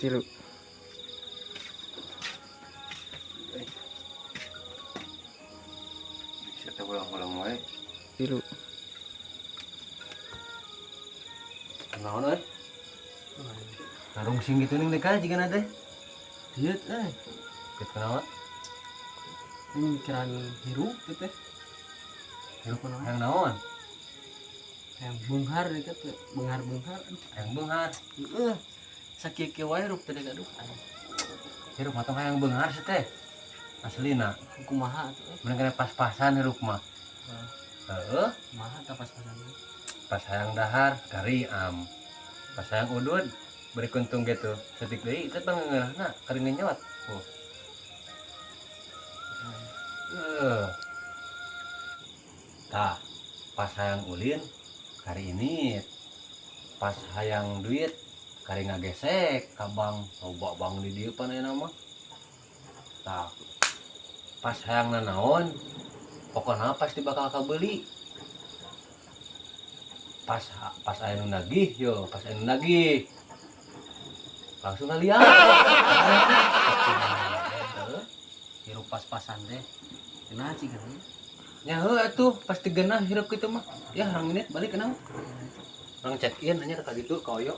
Tilu. Siapa ulang-ulang wae. Tilu. Kunaon euy? Ngarungsing gitu ning deka jigana teh. Diet eh. Kitu kunaon? Ini mikiran hirup gitu teh. Hirup kunaon? Hayang naon? Yang beunghar gitu teh, beunghar-beunghar. Hayang beunghar. Heeh. Sakieu wae hirup teh aduh. Hirup mah tong hayang beunghar sih teh. Aslina. Kumaha atuh eh? Mending kena pas-pasan hirup mah. Heeh. Kumaha tah pas-pasan? Pas hayang dahar kari am. Pas hayang udud beri kuntung gitu. Setik deui teh pangeungeunahna kari ngenyot. Oh. Tah, pas hayang ulin kari ini, pas hayang duit kari ngagesek ka bank, loba bank di dieu pan ayeuna mah. Tah, pas hayang nanaon pokona pasti bakal kabeuli. Pas pas aya nu nagih yo, pas aya nu nagih langsung ngaliat. Heeh. Hirup pas-pasan teh. Geunah cing kan. Nya heuh atuh pasti geunah hirup kitu mah. Ya orang menit balik kenal. Orang check in hanya ka ditu ka Oyo.